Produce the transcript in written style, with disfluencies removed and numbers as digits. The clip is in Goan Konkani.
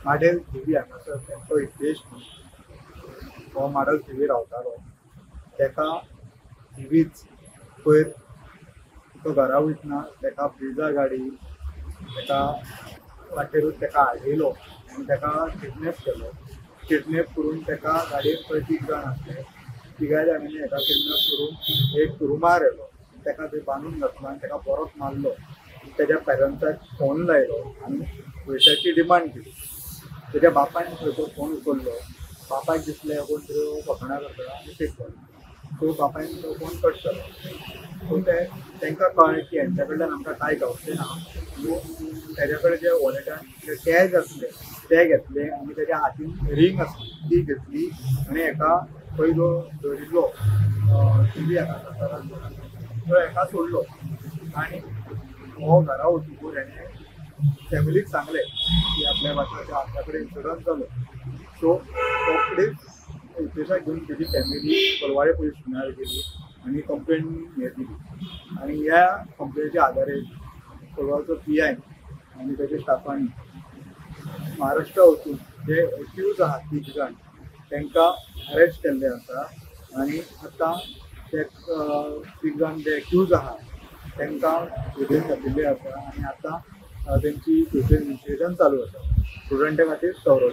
माडेल थिवी हांगासर तेंचो हितेश हो माडल थिवी रावतालो. तेका थिवीच पयर तो घरा वयतना तेका ब्रिजा गाडी तेका वाटेरूच तेका आडयलो आनी तेका किडनॅप केलो. किडनॅप करून तेका गाडयेन पळय 3 जाण आसले. तिगाय जाणांनी हेका किडनॅप करून एक रुमार येलो, तेका थंय बांदून घातलो आनी तेका बरोच मारलो. तेज्या पेरंट्साक फोन लायलो आनी पयशाची डिमांड केली. तेज्या बापायन खंय तो फोन उखल्लो. बापायक दिसलें कोण तरी फकाणां करता आनी फेक जालो. सो बापायन तो फोन कट केलो. सो ते तांकां कळ्ळें की हेंच्या कडल्यान आमकां कांय गावचें ना. तेज्या कडेन जे वॉलेटान जे कॅश आसले ते घेतले आनी तेज्या हातीन रिंग आसली ती घेतली आनी हेका पळय जो धरिल्लो टिवी हांगा तो हेका सोडलो. आनी हो घरा वचून हेणें फॅमिलीक सांगलें की आपल्या वाठाराच्या आपल्या कडेन इन्सिडंट जालो. सो रोखडीच हितेशाक घेवन तेजी फॅमिली कोलवाळे पुलीस स्टेशनार गेली आनी कंप्लेन हे दिली. आनी ह्या कंप्लेनीच्या आधारे कोलवाळचो PI आनी तेच्या स्टाफांनी महाराष्ट्रा वचून जे एक्यूज आहा 3 जाण तांकां अरेस्ट केल्ले आसा. आनी आतां ते 3 जाण जे एक्यूज आहा तांकां रिटेन घातिल्ले आसा आनी आतां तेंची फ्युचर इन्वेस्टिगेशन चालू आसा. स्टुडंटा खातीर सौरव.